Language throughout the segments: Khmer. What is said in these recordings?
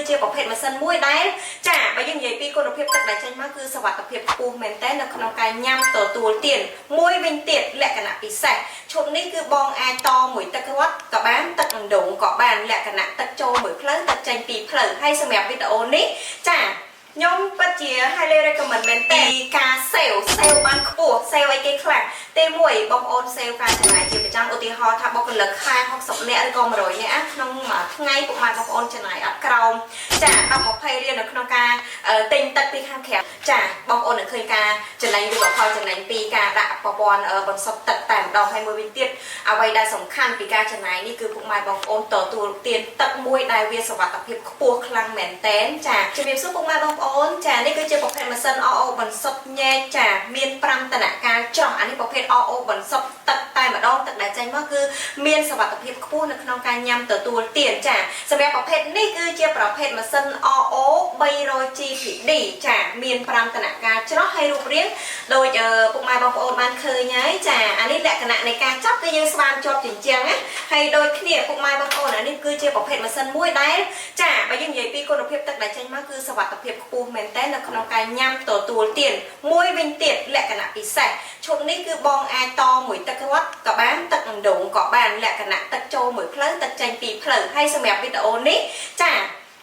គឺជាប្រភេទម៉ាស៊ីនមួយដែលចាបើយើងនិយាយពីគុណភាពទឹកដែលចេញមកគឺសុវត្ថិភាពខ្ពស់មែនតើនៅក្នុងការញ៉ាំទទួលទានមួយវិញទៀតលក្ខណៈពិសេសឈុតនេះគឺបងអាចតមួយទឹករត់ក៏បានទឹកអណ្ដូងក៏បានលក្ខណៈទឹកចូលមួយផ្លូវទឹកចេញពីរផ្លូវហើយសម្រាប់វីដេអូនេះចាខ្ញុំពិតជា highly recommend មែនតើការ save save បានខ្ពស់ save អីគេខ្លះទី1បងប្អូន save ការចំណាយជាប្រចាំឧទាហរណ៍ថាបុគ្គលិកខែ60នាក់ឬក៏100នាក់ក្នុងមួយថ្ងៃពុកម៉ែបងប្អូនចំណាយអត់ក្រោមចា10 20រៀលនៅក្នុងការទិញទឹកពីខាងក្រៅចាបងប្អូននឹងឃើញការចំណេញឬក៏ផលចំណេញពីការដាក់ប្រព័ន្ធបន្សុទ្ធទឹកតែម្ដងហើយមួយវិញទៀតអ្វីដែលសំខាន់ពីការចំណាយនេះគឺពុកម៉ែបងប្អូនទទួលទានទឹកមួយដែលវាសុវត្ថិភាពខ្ពស់ខ្លាំងមែនតែនចាជំរាបសួរពុកម៉ែបងប្អូនចានេះគឺជាប្រភេទម៉ាស៊ីន RO បន្សុទ្ធញែកចាមាន5តនកាលច្រោះអានេះប្រភេទ RO បន្សុទ្ធទឹកតែម្ដងទឹកដែលចេញមកគឺមានសុវត្ថិភាពខ្ពស់នៅក្នុងការញ៉ាំទទួលទានចាសម្រាប់ប្រភេទនេះគឺជាប្រភេទម៉ាស៊ីន RO 300 GPD ចាមាន5តនកាលច្រោះហើយរូបរាងដូចពុកម៉ែបងប្អូនបានឃើញហើយចាអានេះលក្ខណៈនៃការចាប់គឺយើងស្វានជាប់ជញ្ជាំងណាហើយដូចគ្នាពុកម៉ែបងប្អូនអានេះគឺជាប្រភេទម៉ាស៊ីនមួយដែលចាបើយើងនិយាយពីគុណភាពទឹកដែលចេញមកគឺសុវត្ថិភាពខ្ពស់មែនតើនៅក្នុងការញ៉ាំទទួលទានមួយវិញទៀតលក្ខណៈពិសេសឈុតនេះគឺបងអាចតមួយទឹករត់ក៏បានទឹកអណ្ដូងក៏បានលក្ខណៈទឹកចូលមួយផ្លូវទឹកចេញពីរផ្លូវហើយសម្រាប់វីដេអូនេះចា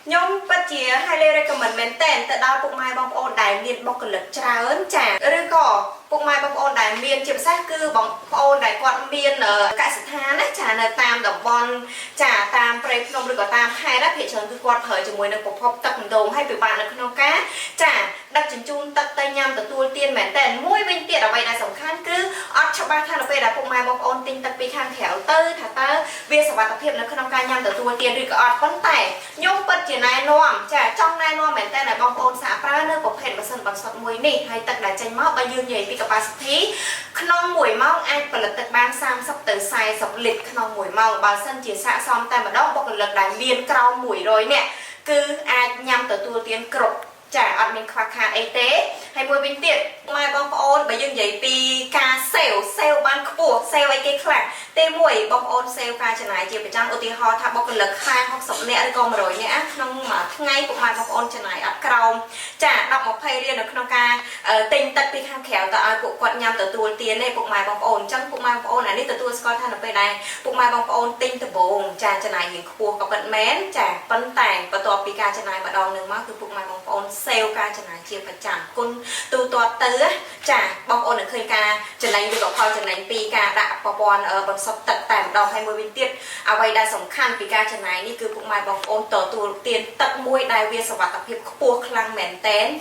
ខ្ញុំពិតជា highly recommend មែនតើទៅដល់ពុកម៉ែបងប្អូនដែលមានបុគ្គលិកច្រើនចាឬក៏ពុកម៉ែបងប្អូនដែលមានជាពិសេសគឺបងប្អូនដែលគាត់មានកសិដ្ឋានណាចានៅតាមតំបន់ចាតាមព្រៃភ្នំឬក៏តាមខេត្តណាភាគច្រើនគឺគាត់ប្រើជាមួយនឹងប្រភពទឹកអណ្ដូងហើយពិបាកនៅក្នុងការចាដឹកជញ្ជូនទឹកទៅញ៉ាំទទួលទានមែនតើមួយវិញទៀតអ្វីដែលសំខាន់គឺអត់ច្បាស់ថានៅពេលដែលពុកម៉ែបងប្អូនទិញទឹកពីខាងក្រៅទៅថាតើវាសុវត្ថិភាពនៅក្នុងការញ៉ាំទទួលទានឬក៏អត់ប៉ុន្តែខ្ញុំពិតជាណែនាំចាចង់ណែនាំមែនតើឲ្យបងប្អូនសាកប្រើនៅប្រភេទម៉ាស៊ីនបន្សុទ្ធមួយនេះហើយទឹកដែលចេញមកបើយើងនិយាយពី capacity ក្នុង1ម៉ោងអាចផលិតទឹកបាន30ទៅ40លីត្រក្នុង1ម៉ោងបើសិនជាស័ក្តិសមតែម្ដងបុគ្គលិកដែលមានក្រោម100នាក់គឺអាចញ៉ាំទទួលទានគ្រប់ចាអត់មានខ្វះខាតអីទេហើយមួយវិញទៀតម៉ែបងប្អូនបើយើងនិយាយពីការ save save បានខ្ពស់ save អីគេខ្លះទី1បងប្អូន save ការចំណាយជាប្រចាំឧទាហរណ៍ថាបុគ្គលិកខែ60នាក់ឬក៏100នាក់ក្នុងមួយថ្ងៃពុកម៉ែបងប្អូនចំណាយអត់ក្រោមចា10 20រៀលនៅក្នុងការទិញទឹកពីខាងក្រៅទៅឲ្យពួកគាត់ញ៉ាំទទួលទានទេពុកម៉ែបងប្អូនអញ្ចឹងពុកម៉ែបងប្អូនអានេះទទួលស្គាល់ថានៅពេលដែលពុកម៉ែបងប្អូនទិញដំបូងចាចំណាយរៀងខ្ពស់ក៏ពិតមែនចាប៉ុន្តែបន្ទាប់ពីការចំណាយម្ដងនឹងមកគឺពុកម៉ែបងប្អូន save ការចំណាយជាប្រចាំគុណទូទាត់ទៅចាបងប្អូននឹងឃើញការចំណេញឬក៏ផលចំណេញពីការដាក់ប្រព័ន្ធបន្សុទ្ធទឹកតែម្ដងហើយមួយវិញទៀតអ្វីដែលសំខាន់ពីការចំណាយនេះគឺពុកម៉ែបងប្អូនទទួលទានទឹកមួយដែលវាសុវត្ថិភាពខ្ពស់ខ្លាំងមែនតែន។